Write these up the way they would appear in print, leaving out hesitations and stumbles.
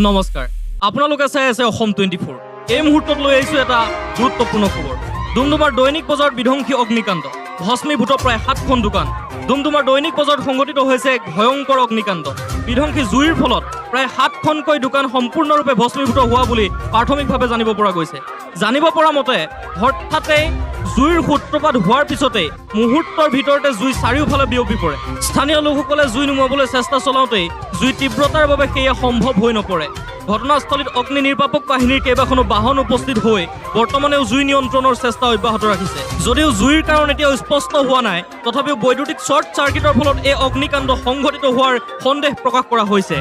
নমস্কাৰ, আপোনালোকে চাই আছে অসম 24। এই মুহূৰ্তত লৈ আহিছোঁ এটা গুৰুত্বপূৰ্ণ খবৰ। ডুমডুমাৰ দৈনিক বজাৰত বিধ্বংসী অগ্নিকাণ্ড, ভস্মীভূত প্ৰায় 7খন দোকান। ডুমডুমাৰ দৈনিক বজাৰত সংঘটিত হৈছে এক ভয়ংকৰ অগ্নিকাণ্ড। বিধ্বংসী জুইৰ ফলত প্ৰায় 7খনকৈ দোকান সম্পূৰ্ণৰূপে ভস্মীভূত হোৱা বুলি প্ৰাথমিকভাৱে জানিব পৰা গৈছে। জানিব পৰা মতে হঠাতে জুইৰ সূত্ৰপাত হোৱাৰ পিছতেই মুহূৰ্তৰ ভিতৰতে জুই চাৰিওফালে বিয়পি পৰে। স্থানীয় লোকসকলে জুই নুমুৱাবলৈ চেষ্টা চলাওঁতেই জুই তীব্ৰতাৰ বাবে সেয়া সম্ভৱ হৈ নপৰে। ঘটনাস্থলীত অগ্নি নিৰ্বাপক বাহিনীৰ কেইবাখনো বাহন উপস্থিত হৈ বৰ্তমানেও জুই নিয়ন্ত্ৰণৰ চেষ্টা অব্যাহত ৰাখিছে। যদিও জুইৰ কাৰণ এতিয়াও স্পষ্ট হোৱা নাই, তথাপিও বৈদ্যুতিক শ্বৰ্ট চাৰ্কিটৰ ফলত এই অগ্নিকাণ্ড সংঘটিত হোৱাৰ সন্দেহ প্ৰকাশ কৰা হৈছে।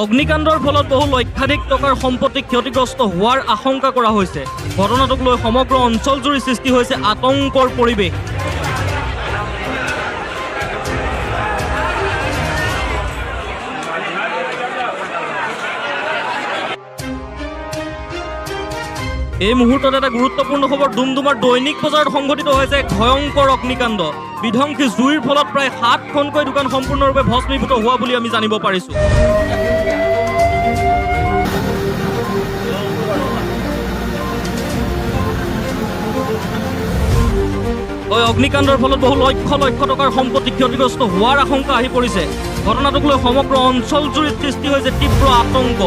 অগ্নিকাণ্ডৰ ফলত বহু লক্ষাধিক টকাৰ সম্পত্তি ক্ষতিগ্ৰস্ত হোৱাৰ আশংকা কৰা হৈছে। ঘটনাটোক লৈ সমগ্ৰ অঞ্চলজুৰি সৃষ্টি হৈছে আতংকৰ পৰিৱেশ। এই মুহূৰ্তত এটা গুৰুত্বপূৰ্ণ খবৰ। ডুমডুমাৰ দৈনিক বজাৰত সংঘটিত হৈছে এক ভয়ংকৰ অগ্নিকাণ্ড। বিধ্বংসী জুইৰ ফলত প্ৰায় 7খনকৈ দোকান সম্পূৰ্ণৰূপে ভস্মীভূত হোৱা বুলি আমি জানিব পাৰিছোঁ। অগ্নিকাণ্ডৰ ফলত বহু লক্ষ লক্ষ টকাৰ সম্পত্তি ক্ষতিগ্ৰস্ত হোৱাৰ আশংকা আহি পৰিছে। ঘটনাটোক লৈ সমগ্ৰ অঞ্চলজুৰিত সৃষ্টি হৈছে তীব্ৰ আতংক।